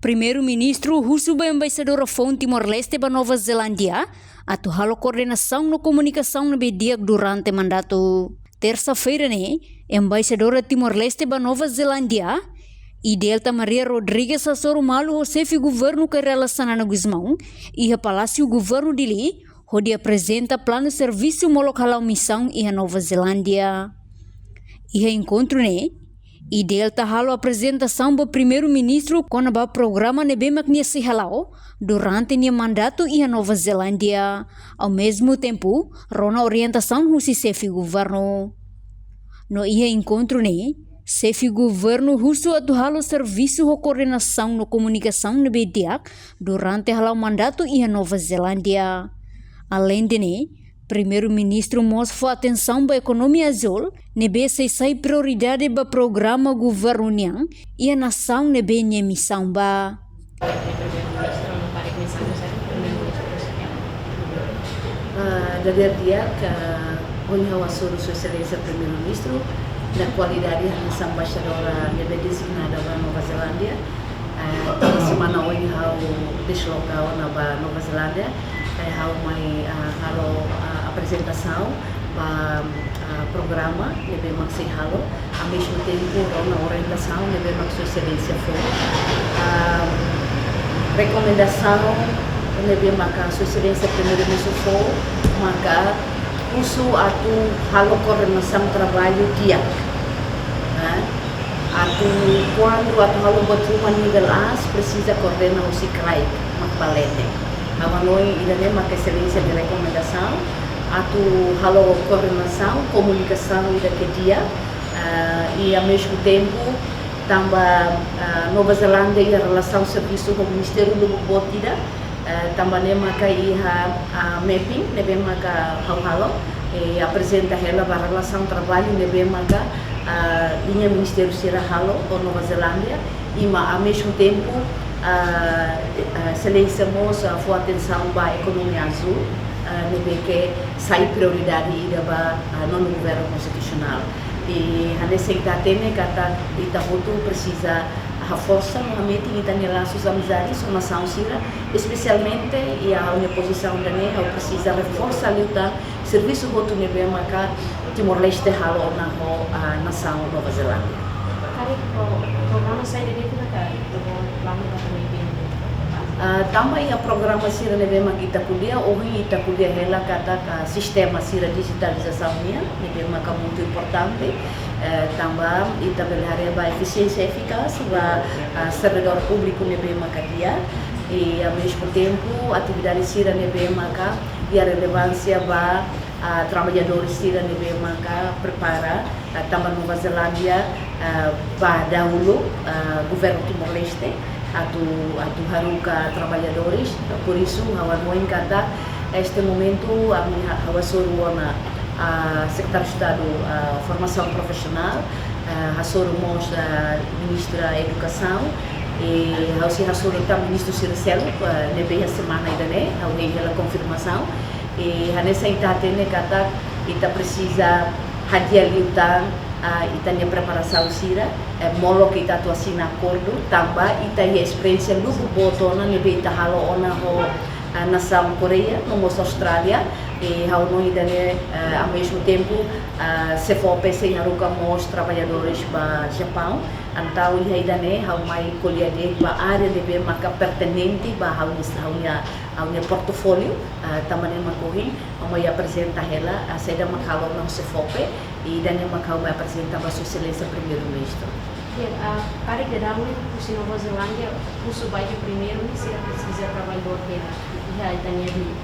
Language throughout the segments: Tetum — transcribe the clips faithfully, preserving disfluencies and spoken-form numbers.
Primeiru-Ministru husu ba embaixadora foun Timor-Leste ba Nova Zelándia atu halo koordenasaun no komunikasaun ne'ebé di'ak durante mandatu. Tersa-feira ne'e, embaixadora Timor-Leste ba Nova Zelándia, Idelta Maria Rodrigues, hasoru malu ho xefe governu Kay Rala Xanana Gusmão iha Palásiu Governu Dili, hodi aprezenta planu servisu molok hala'o misaun iha Nova Zelándia. Iha enkontru ne'e, Idelta halo aprezentasaun ba Primeiru-Ministru kona-ba programa ne'ebé mak nia sei hala'o durante nia mandatu iha Nova Zelándia. Ao mesmo tempo, rona orientasaun husi xefe governu. No iha enkontru ne'e, xefe governu husu atu halo servisu ho koordenasaun no komunikasaun ne'ebé di'ak durante hala'o mandatu iha Nova Zelándia. Aleinde ne'e, Primeiru-Ministru mós fó atensaun ba ekonomia azúl, ne'ebé sei sai prioridade ba programa governu nian iha nasaun ne'ebé nia misaun ba. Ah, dadeer di'ak, ohin ha'u hasoru Sua Exelénsia Primeiru-Ministru, na kualidade hanesan embaixadora ne'ebé dezignada ba Nova Zelándia. Ah, tanba semana ohin ha'u desloka ona ba Nova Zelándia, eh, ha'u mai, ah, halo, ah, aprezentasaun ba, ah, programa ne'ebé mak sei halo, ao mesmo tempo rona orientasaun ne'ebé mak Sua Exelénsia fó. Ah, rekomendasaun ne'ebé maka Sua Exelénsia Primeiru-Ministru fó maka husu atu halo koordenasaun traballu di'ak. Nah, atu kuandu atu halo buat ruma nivel aas, presiza koordena husi kraik mak ba leten. Ha'u hanoin ida-ne'e maka Exelénsia nia rekomendasaun atu halo koordenasaun, komunikasaun ida ke di'ak, ah, i ao mesmo tempo tanba, ah, Nova Zelándia iha relasaun servisu ho ministériu lubuk boot ida, eh, tanba ne'e maka iha, ah, mapping ne'ebé maka ha'u halo, eh, aprezenta hela ba relasaun traballu ne'ebé maka, ah, liña ministériu sira halo ho Nova Zelándia, i ma ao mesmo tempo, ah, eh, Exelénsia mós, ah, fó atensaun ba ekonomia azúl, ah, ne'ebé ke sai prioridade ida ba, ah, nonu governu konstitusionál. I hanesan ita hatene katak ita hotu presiza haforsa no hametin ita-nia lasus amizade ho nasaun sira, espesialmente iha ha'u-nia pozisaun ida-ne'e, ha'u presiza reforsa liután servisu hotu ne'ebé maka Timor-Leste halo ona ho, ah, nasaun Nova Zelándia. Karik pro-, programa saida de'it mak ita-boot planu ba tama iha ne'e? Ah, tanba iha programa sira ne'ebé mak ita ko'alia, ohin ita ko'alia hela katak, ah, sistema sira dijitalizasaun nian, ne'ebé maka muito importante, eh, tanba ita bele haree ba efisiénsia efikás ba, ah, servidór públiku ne'ebé maka di'ak, i ao mesmo tempo atividade sira ne'ebé maka iha relevánsia ba, ah, traballadór sira ne'ebé maka prepara, ah, tanba Nova Zelándia, ah, ba dahuluk, ah, governu Timor-Leste atu, atu haruka traballadores. Por isso, ha'u hanoin katak este momentu ami ha-, ha'u hasoru ona, ah, Sekretáriu Estadu, ah, Formasaun Profisionál, ah, hasoru mós, ah, Ministra Edukasaun, i ha'u sei hasoru tan ministru sira seluk, ah, ne'ebé iha semana ida-ne'e ha'u hein hela konfirmasaun. I hanesan ita hatene katak ita presiza hadi'a liután, ah, ita-nia preparasaun sira, eh, molok ita atu asina akordu, tanba ita iha esperiénsia lubuk boot ona ne'ebé ita halo ona ho, ah, nasaun Koreia, no mós Austrália, i ha'u hanoin ida-ne'e, eh, ao mesmo tempo, ah, SEFOPE sei haruka mós traballadores ba Japaun, entaun iha ida-ne'e ha'u mai ko'alia de'it ba área ne'ebé maka pertinente ba ha'u-nia, ha'u-nia, ha'u-nia portofóliu, ah, tanba ne'e mak ohin ha'u mai aprezenta hela, ah, saida mak halo ona ho SEFOPE, i ida-ne'e mak ha'u mai aprezenta ba Sua Exelénsia Primeiru-Ministru. Ya, ah, karik daudaun ne'e husi Nova Zelándia, husu ba iha primeiru ne'e sira presiza traballadór hela, iha ita-nia di-,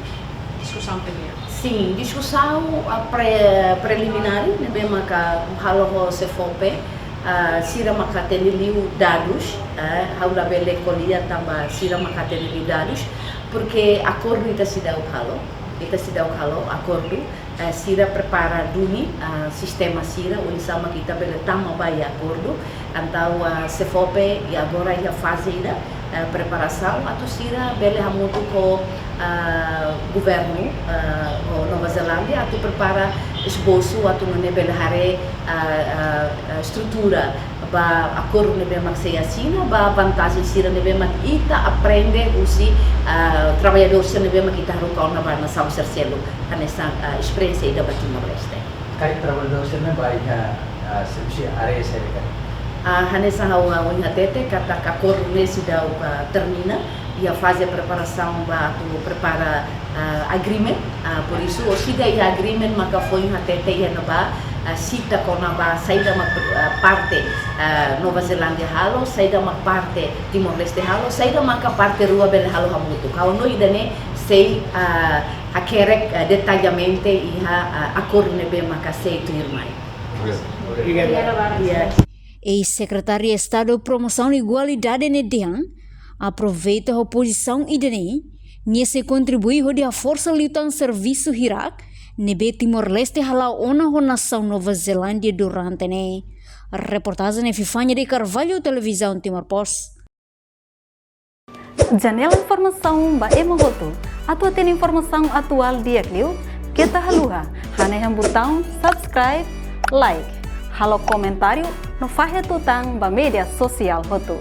diskusaun primeiru. Sin, diskusaun, ah, pre-, preliminár ne'ebé maka halo ho SEFOPE, ah, sira maka hatene liu dadus, eh, ha'u labele ko'alia tanba sira maka hatene liu dadus, porque akordu ita seidauk halo, ita seidauk halo akordu, eh, sira prepara duni, ah, sistema sira, oinsá maka ita bele tama ba iha akordu. Entaun, ah, SEFOPE iha agora iha faze ida, eh, preparasaun atu sira bele hamutuk ho, ah, governu, ah, ho Nova Zelándia atu prepara esbosu atu nune'e bele haree, ah, ah, ah, estrutura Ba akordu ne'ebé mak sei asina, ba vantajen sira ne'ebé mak ita aprende husi, ah, traballadór sira ne'ebé mak ita haruka ona ba nasaun sira seluk, hanesan, ah, esperiénsia ida ba Timor-Leste. Karik traballadór sira ne'e ba iha, ah, servisu iha área saida karik? Ah, hanesan ha'u, ha'u hatete katak akordu ne'e seidauk, ah, termina, iha faze preparasaun ba atu prepara, ah, agreement. Ah, por isu, orsida iha agreement maka foin hatete iha ne'ebá, ah, sita kona-ba saida mak, ah, parte, ah, Nova Zelándia halo, saida mak parte Timor-Leste halo, saida maka parte rua bele halo hamutuk. Ha'u hanoin ida-ne'e sei, ah, hakerek, ah, detallamente iha, ah, akordu ne'ebé maka sei tuirmai. Obrigadu. Iya. Eis-Sekretária Estadu Promosaun Igualdade ne'e dehan, aproveita ho pozisaun ida-ne'e, nia sei kontribui hodi haforsa liután servisu hirak ne'ebé Timor-Leste hala'o ona ho nasaun Nova Zelándia durante ne'e. Reportajen Epifania de Carvalho, Televizaun Timor Post. Janela informasaun ba ema hotu. Atu hatene informasaun atuál di'ak liu, keta haluha hanehan butaun subscribe, like, halo komentáriu no fahe tutan ba média sosiál hotu.